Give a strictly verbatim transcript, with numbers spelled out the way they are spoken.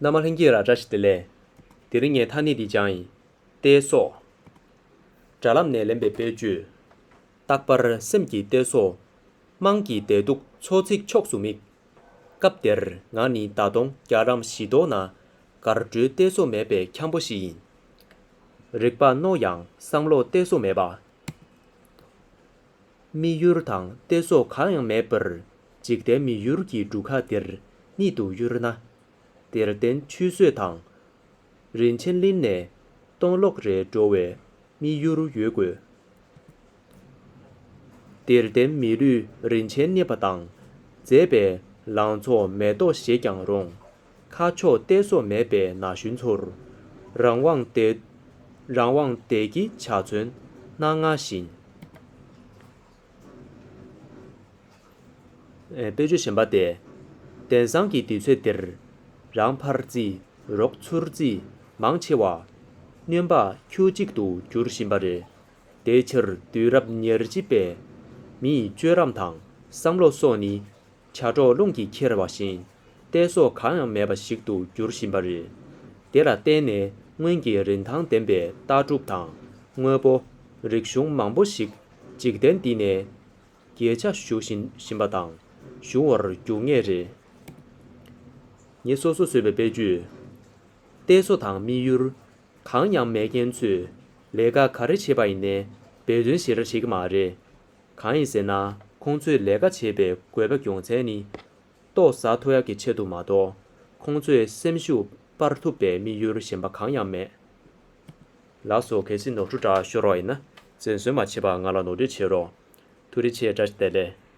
རྣམ་པ་ལྷན་རྒྱས་ལ་བཀྲ་ཤིས་བདེ་ལེགས། དེ་རིང་ངས་ཐ་སྙད་འདི་སྦྱངས་ཡིན། གཏད་སོ། དྲ་ལམ་ནས་ལེན་པའི་དཔེར་བརྗོད། རྟག་པར་སེམས་ཀྱི་གཏད་སོ། དམངས་ཀྱི་བདེ་སྡུག་འཚོ་ཚིག་ཕྱོགས་སུ་དམིགས། སྐབས་དེར་ང་ནི་ཟླ་སྟོང་བརྒྱ་ལམ་བཞི་སྟོང་ན་དགར་འགྲོའི་གཏད་སོ་མེད་པའི་འཁྱམ་པོ་ཞིག་ཡིན། རིག་པ་རྣོ་ཡང་བསམ་བློ་གཏད་སོ་མེད་པ། མི་ཡུལ་དང་གཏད་སོ་གང་ཡང་མེད་པར་འཇིག་རྟེན་མི་ཡུལ་གྱི་གྲུ་ཁ་འདིར་གཉིད་དུ་ཡུར་ན། དེར་བརྟེན་ཆུད་ཟོས་དང་། རིན་ཆེན་གླིང་ནས་སྟོང་ལོག་རེ་འགྲོ་བའི་མི་ཡུལ་ཡོད་དགོས། དེར་བརྟེན་མི་ལུས་རིན་ཆེན་རྙེད་པ་དང་། མཛེས་པའི་ལང་ཚོ་མེ་ཏོག་བཞད་ཀྱང་རུང་། ཁ་ཕྱོགས་གཏད་སོ་མེད་པའི་ན་གཞོན་ཚོར། རང་དབང་བདེ། རང་དབང་བདེ་སྐྱིད་བྱ་ཚོན་སྣ་ལྔ་བཞིན། ཨེ། དཔེ་བརྗོད་གཞན་པ་སྟེ། དེང་སང་གི་དུས་ཚོད་འདིར། རང་ཕར་རྩིས་རོགས་ཚུར་རྩིས་མང་ཆེ་བ། སྣོན་པ་ཁྱུ་གཅིག་ཏུ་འགྱུར་བཞིན་པ་རེད། དེའི་ཕྱིར་དུས་རབས་ཉེར་གཅིག་པའི་མིའི་སྤྱོད་རམ་དང་བསམ་བློ་སོགས་ནི། བྱ་སྒྲོག་རླུང་གིས་ཁྱེར་བ་བཞིན། གཏད་སོ་གང་ཡང་མེད་པ་ཞིག་ཏུ་འགྱུར་བཞིན་པ་རེད། དེ་ལ་བརྟེན་ནས་སྔོན་གྱི་རིན་ཐང་ལྡན་པའི་ལྟ་གྲུབ་དང་དངོས་པོ། རིག་གཞུང་མང་པོ་ཞིག་འཇིག་རྟེན་འདི་ནས་གྱེས་ཆ་ཞུ་བཞིན་བཞིན་པ་དང་ཞུ་བར་འགྱུར་ངེས་རེད། ངས་སོ་སོ་བཟོས་པའི་དཔེ་བརྗོད། གཏད་སོ་དང་དམིགས་ཡུལ་གང་ཡང་མེད་མཁན་ཚོས་ལས་ཀ་ག་རེ་བྱས་པ་ཡིན་ནའི་འབད་བརྩོན་ཞེ་དྲག་བྱེད་ཀྱི་མ་རེད། གང་ཡིན་ཟེར་ན་ཁོང་ཚོས་ལས་ཀ་བྱེད་པའི་དགོས་པ་རྒྱུ་མཚན་ནི། ལྟོ་ཟ་ཐུབ་ཡག་གི་ཆེད་དུ་མ་གཏོགས། ཁོང་ཚོའི་སེམས་ཤུགས་སྤར་ཐུབ་པའི་དམིགས་ཡུལ་གཞན་པ་གང་ཡང་མེད། ལགས་སོ། གལ་སྲིད་ནོར་འཁྲུལ་འདྲ་ཤོར་བ་ཡིན་ན་འཛེམ་ཟོན་མ་བྱེད་པར་ང་ལ་ནོར་འཁྲུལ་བྱེད་རོགས། ཐུགས་རྗེ་ཆེ། བཀྲ་ཤིས་བདེ་ལེགས།